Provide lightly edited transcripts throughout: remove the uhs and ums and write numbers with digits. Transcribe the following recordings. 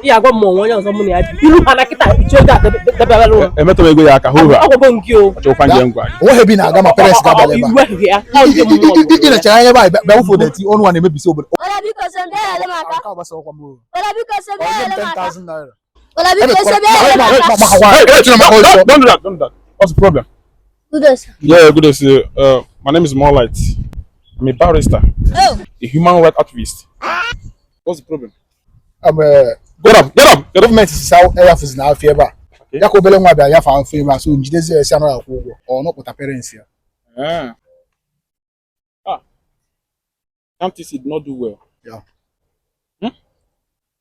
Yeah, I got more when you someone had you and I get the Babylon. A metal go ya kahova. I won't go To find young guy. What have been a gamma parents gabba? You were here. How you in a China by Belford that you only want to be so but Well, because I'm there, I'm was over more. Well, because I'm there, 10,000 naira. Well, because I'm Don't do that, don't do that. What's the problem? there. Yeah, good to see you. My name is Moonlight. I'm a barrister, Oh, a human rights activist. What's the problem? Get up. The government is out air for now, favor. Yako Belonga, I have favor, so Jesus is or not with appearance here. Countries did not do well. Yeah.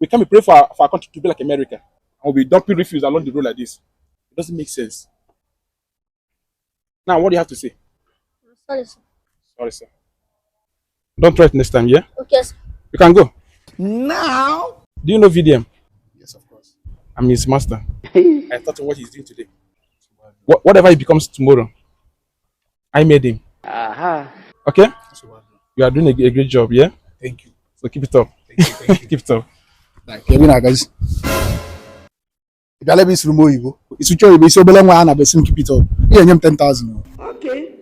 We can't be pray for our country to be like America. And we'll be dumping refuse along the road like this. It doesn't make sense. Now, what do you have to say? sorry, sir. Sorry, sir. Don't try it next time, yeah? Okay, sir. You can go. Now? Do you know VDM? Yes, of course. I'm his master. I thought of what he's doing today. Whatever he becomes tomorrow, I made him. Okay? You are doing a great job, yeah? Thank you. So keep it up. Thank you. Keep it up. Like, guys. If I let me remove you, it's which you be so Belonga and I be keep it up. Yeah, 10,000. Okay.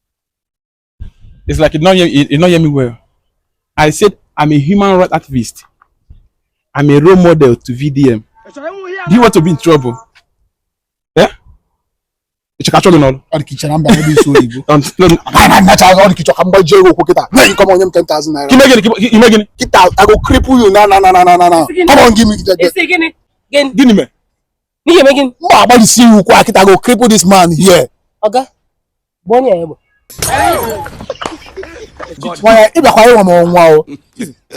It's like it not hear me well. I said I'm a human rights activist. I'm a role model to VDM. Do you want to be in trouble? Yeah? It's a catch all. On the kitchen, I'm going to show you. I'm not on the kitchen. I'm going to jail. Come on, 10,000 naira. Imagine. Get out. I go cripple you. No. Come on, give me that. Give me. You making I want to see you. I go cripple this man here. okay? Bonnie, Why? If I want more, wow. I'm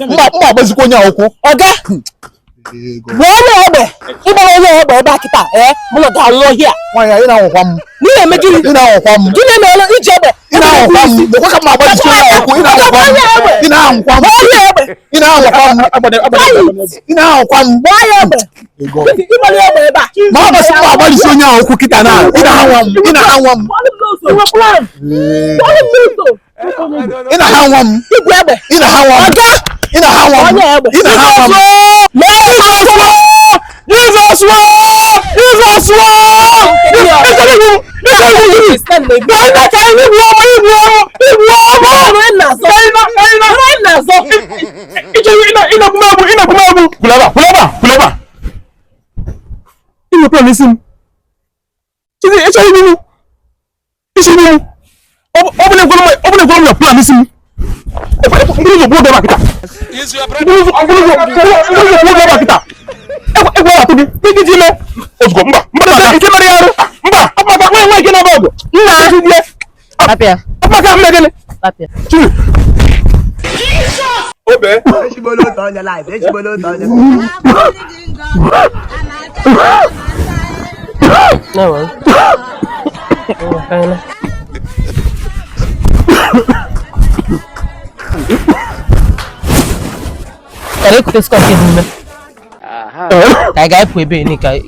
going to go. okay? Back it up, eh? Here. Why are you now? You making You know, each other. look at my body. I got to be in a guy.